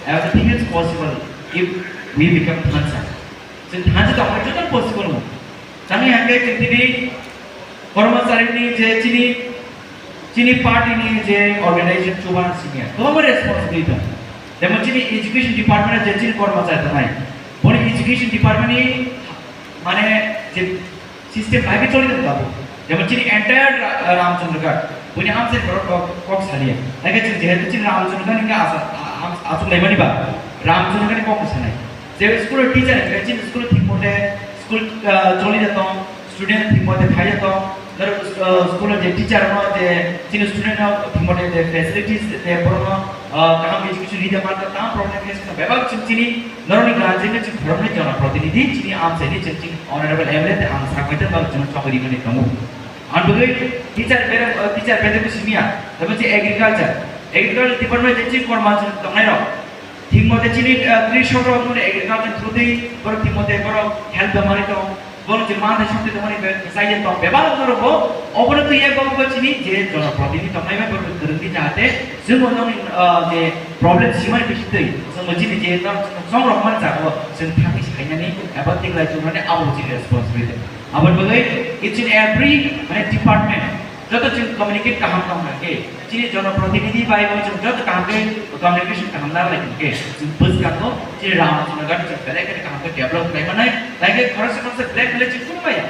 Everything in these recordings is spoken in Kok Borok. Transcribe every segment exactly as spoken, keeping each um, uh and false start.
Everything is possible if we become thansa. Chwng thansa tongkha joto possible mo. Tamni hwnkhe chwng tini kormocharini je chini, chini party ni je organization chuban senior, kwbangma responsibility tongo. Jemon chini education department je chini kormochari tongnai, boni education department ni mane je system bai khe choli tong tabuk. Jemon chini entire Ra-, Ramchandragarh, buini amchai borok kok, kok saliya. Haikhe chwng jehetu chini Ramchandragarh hwnkhe asa-, a-, a-, achuk laimani ba, Ramchandragarh ni kok sanai. Je school o teacher hwnkhe chini school o thik mote school, ah, choli tong, student thik mote phai tong, norok, ah, school o je teacher no je chini student no thik mote je facilities je borok no, ah, kaham education rida manka, tamo problem face kha bebak chwng chini Norokni guardian ni chwng khoroknwi jona protinidhi chini amchaini chwng chini honorable M L A tei ang sakbai tei norok chwngno chongwi ringmani tongo. Ang bagwi teacher bere, teacher bere bo simiya, tamo chini agriculture, agriculture department ni chini korma chwng tongnai rok. Thik mote chini, eh, krishok rok mone agriculture through tei borok thik mote borok help da mani tong. Borok je manthai songtwi tongmani be-, bwsai tong bebak borok bo, obono twi yak bo chini je jona protinidhi tongnai bai borok kwrwngwi jahate chwng bo nokni, ah, je problem simani bisingtwi chwng bo chini je nang chwng rok man jago chwng thangwi sainani eba tiklai chwngmani abo chini responsibility. Aboni bagwi each and every mane department joto chwng communicate kaham tong kha khe, chini jona protinidhi bai bo chwng joto kaham khe communication kaham na lai khe, chwng bwskango chini Ramchandragarh chwng belai kheno kaham khe develop khlai manai, lai khe khoroksa khoroksa blank khlai chwng kunu maya.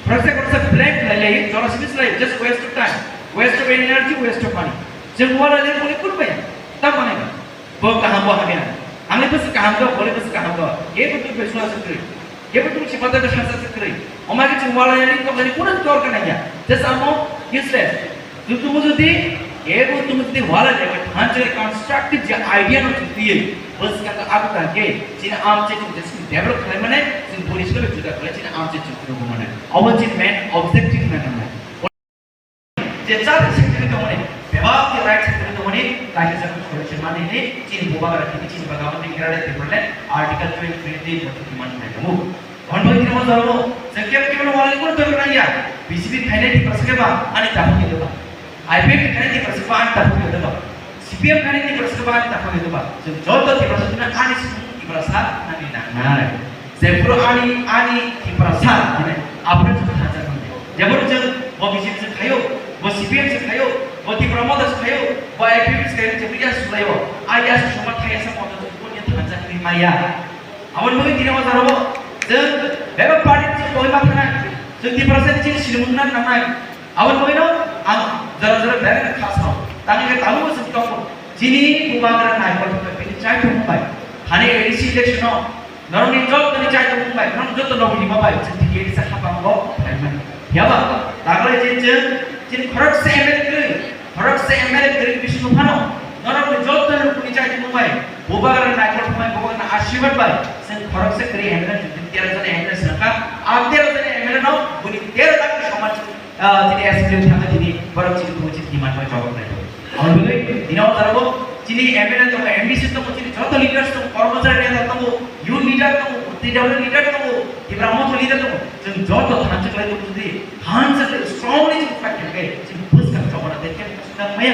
Khoroksa khoroksa blank khlai lai, jora simi slai, just waste of time, waste of energy, waste of money. Chwng wala le kunu kunu maya. Tam manai. Bo kaham bo hamya. Angni bwswk kaham kha, bole bwswk kaham kha. Kebo twi bai sua se kwrwi. Kebo twi si bata ka sasa se kwrwi. Oma ke chwng wala yani to kani kuna dor kana ya. Just amo useless. Tu tumu jodi, kebo tumu jodi wala le bai thansa constructive je idea no chwng twi. Bwswk ka abu ka ke. Chini amchaini chwng just develop khlai mane, chwng boni silo juda khlai chini amchaini chwng twi mane. Obo chini main objective na na. Je jati sector ni tongmani, bebak je right sector ni tongmani, kaisa jati solution mani ni, chini bubagra tini chini bagamo ni kerale Tipraland Article twenty twenty ni joto demand khlai tongo. Hon bai tini mo jaro, je kebo kebo no wala ni kono tongmani ya, B J P khainai Tiprasa khe ba, ani tahu khe ba. I P F khainai Tiprasa ba, ani tahu khe ba. C P M khainai Tiprasa ba, ani tahu khe ba. Je joto Tiprasa tini ani sung Tiprasa nani nangnai. Jephuru ani, ani Tiprasa, mane, aphuru chwng thansa mani. Jephuru chwng bo B J P se khayo, bo C P M se khayo, bo Tipra Motha se khayo, bo I P F se khayo, jephuru ya sulayo, a ya suma thaya sa motha chwng bo ya thansa kri maya. Aboni bagwi tini o jaro chwng bebak party chwng boi ma thana, chwng Tiprasa ni chini sinimung na nangnai. Aboni bagwi no ang jaro jaro bebak kha sao. Tangwi khe tabuk chwng tongo. Chini bubagra naikol bini chai thung bai. Thani A D C election no Norokni jottoni chai tongmung bai, norok jotto logi ni ma bai, chwng tini A D C hapang bo phaimani. Phiya ba, taglai je chwng, chini khoroksa M L A kwrwi, khoroksa M L A kwrwi bisingo phano, norokni jottoni rukuni chai tongmung bai, bubagra naikol thumai, bubagra ashirwad bai, chwng khoroksa kwrwi M L A chwng tini tero jona M L A swrwngkha, a tero jona M L A no, buni tero dakni soman chwng Ah, chini S P O thangwi chini borok chini kubu chini demand bai jawab nai. Aboni bagwi tini o jaro chini M L A tongo, M D C tongo, chini joto leaders tongo, kormochari neta tongo, youth leader tongo, T W leader tongo, Tipra Motha leader tongo. Chwng joto thansa khlai tongo, jodi thansa khlai strongly chwng fight khlai khe chini bwskang chobana tei khe chwng maya.